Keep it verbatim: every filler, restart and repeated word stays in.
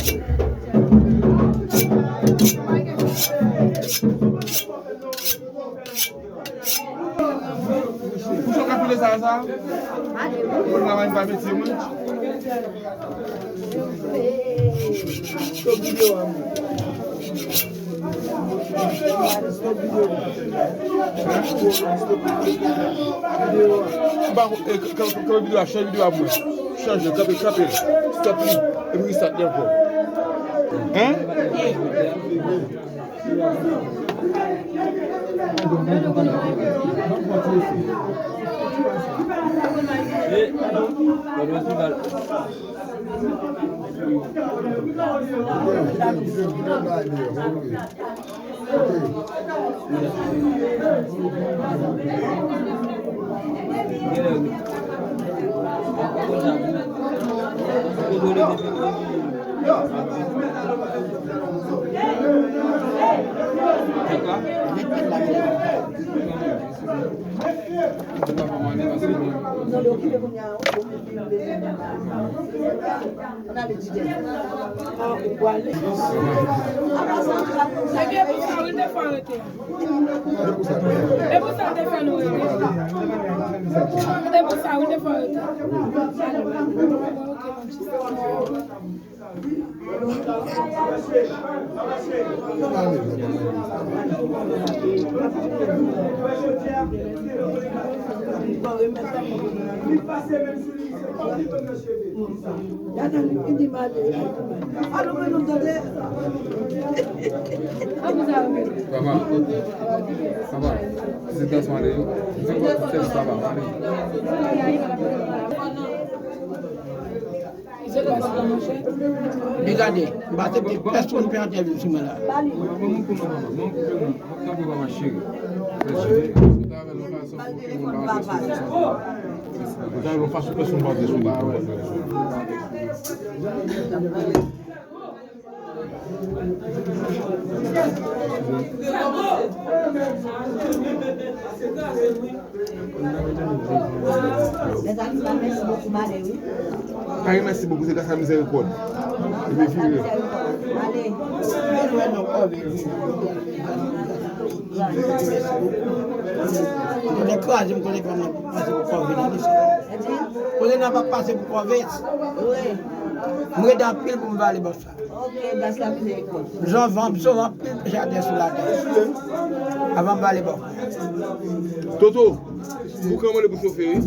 Pou sa w ka file sa, sa? Pou travay pa metye mwen. Stop videyo a, mwen. Stop videyo a. Stop videyo a. Ba, eh, k-, k-, k-, videyo a, chanje videyo a pou mwen. Chanje, kanpe, kanpe. Stop li. Epi restart li ankò. Hein? Ebyen, pou sa, wi, l te fè arete. E pou sa, l te fè nou rete. E pou sa, wi, l te fè arete. Ok, manchester. Papa, papa, se dans mande yo. Se dans papa, mande. Li gade, m pa aksepte pèsonn fè entèvyou sou mwen la. Mezanmi, pa mèsi bokou, m ale wi. Pa gen mèsi bokou, se gras a mizèrikòd. Epi vire. Mwen kraze m konnen kòman pase pou kòve nan lise. Konnen nan pa pase pou kòve. M rete anpil pou m vale bòs la. Ok, gras la mizèrikòd. Zanvan m sove anpil pechadè sou latè. Avan m vale bòs. Toto, boukan mande pou chofe wi.